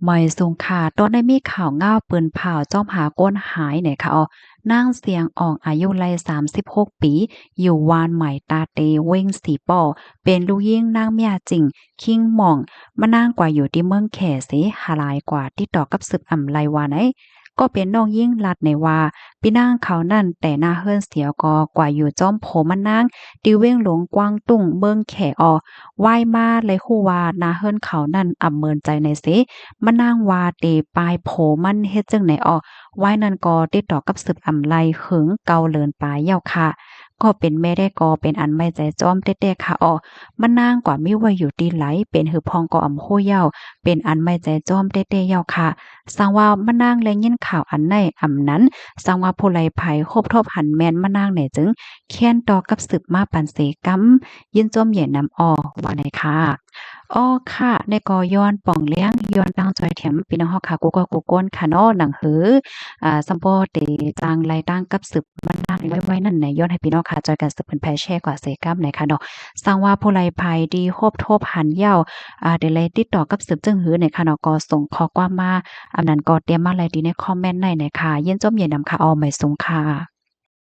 ໝາຍສູງຄ່ະ, ຕອນນີ້ມີຂ່າວງາວປືນເຜົາຈ້ອມຫາຄົນຫາຍແນ່ຄ່ະເອາະ. ນາງ ສຽງອອງ ອາຍຸໄລ່ສາມສິບຫົກປີ ຢູ່ວານໄໝຕາເຕ ເວັງສີປໍ້ ເປັນລູກຍິງນາງ ມຽຈິງ ຄິງໝອງ ມະນາງກວ່າຢູ່ທີ່ເມືອງແຂເສ ຫາລາຍກວ່າຕິດຕໍ່ກັບສືບອຳໄລ່ວ່າໃນ. ກໍເປັນນ້ອງຍິງລັດໃນວ່າ ພີ່ນາງເຂົານັ້ນແຕ່ໜ້າເຮືອນສຽວກໍກວ່າຢູ່ຈ້ອມຜົວມະນາງ ທີ່ເວັງຫຼວງກວາງຕຸ້ງ ເມືອງແຂເອາະ. ວາຍມາໄລ່ຮູ້ວ່າໜ້າເຮືອນເຂົານັ້ນອຳເມີນໃຈໃນເສ ມະນາງວ່າເຕປາຍຜົວມັນເຮັດຈັ່ງໃດເອາະ. ວາຍນັ້ນກໍຕິດຕໍ່ກັບສືບອຳໄລ່ເຖິງເກົ້າເດືອນປາຍແລ້ວຄ່ະ. ກໍເປັນແມ່ແທ້ກໍເປັນອັນໄໝໃຈຈ້ອມແທ້ໆຄ່ະເອາະ. ມະນາງກວ່າມີໄວ້ຢູ່ທີ່ໃດ ເປັນຫື່ພອງກໍອຳຮູ້ແລ້ວ ເປັນອັນໄໝໃຈຈ້ອມແທ້ໆແລ້ວຄ່ະ. ສັງວ່າມະນາງໄດ້ຍິນຂ່າວອັນໃນອຳນັ້ນ ສັງວ່າຜູ້ໃດໃຜພົບທົບຫັນແມ່ນມະນາງແນ່ຈຶ່ງ ແຄ້ນຕໍ່ກັບສືບມາປັນເສກຳ ຍິນຊົມໃຫຍ່ນຳເອາະ ວ່າໃນຄ່ະ. ອໍ ຄ່ະ ໃນກໍຍ້ອນປ່ອງແລງ ຍ້ອນຕັ້ງຊ່ອຍແຖມພີ່ນ້ອງເຮົາຄ່ະ ກູ່ຄົນ ກູ່ຄົນຄ່ະເນາະ ໜັງຫື ອາ ສຳບໍ່ເຕຈັ່ງໄລ່ຕາມກັບສືບມານາງໄວໆນັ້ນໃນ ຍ້ອນໃຫ້ພີ່ນ້ອງຄ່ະ ຊ່ອຍກັນສືບເຜີຍແຜ່ແຊກວ່າເສກຳໃນຄ່ະເນາະ. ສັງວ່າຜູ້ໃດໃຜທີ່ພົບທົບຫັນແລ້ວ ອາ ເດໄດ້ຕິດຕໍ່ກັບສືບຈຶ່ງຫືໃນຄ່ະເນາະ ກໍສົ່ງຂໍ້ຄວາມມາ ອຳນັ້ນກໍຕຽມມາໄດ້ທີ່ໃນຄອມເມັນໃນໃນຄ່ະ. ຍິນຊົມໃຫຍ່ນຳຄ່ະ ເອົາ ໝາຍສູງຄ່ະ.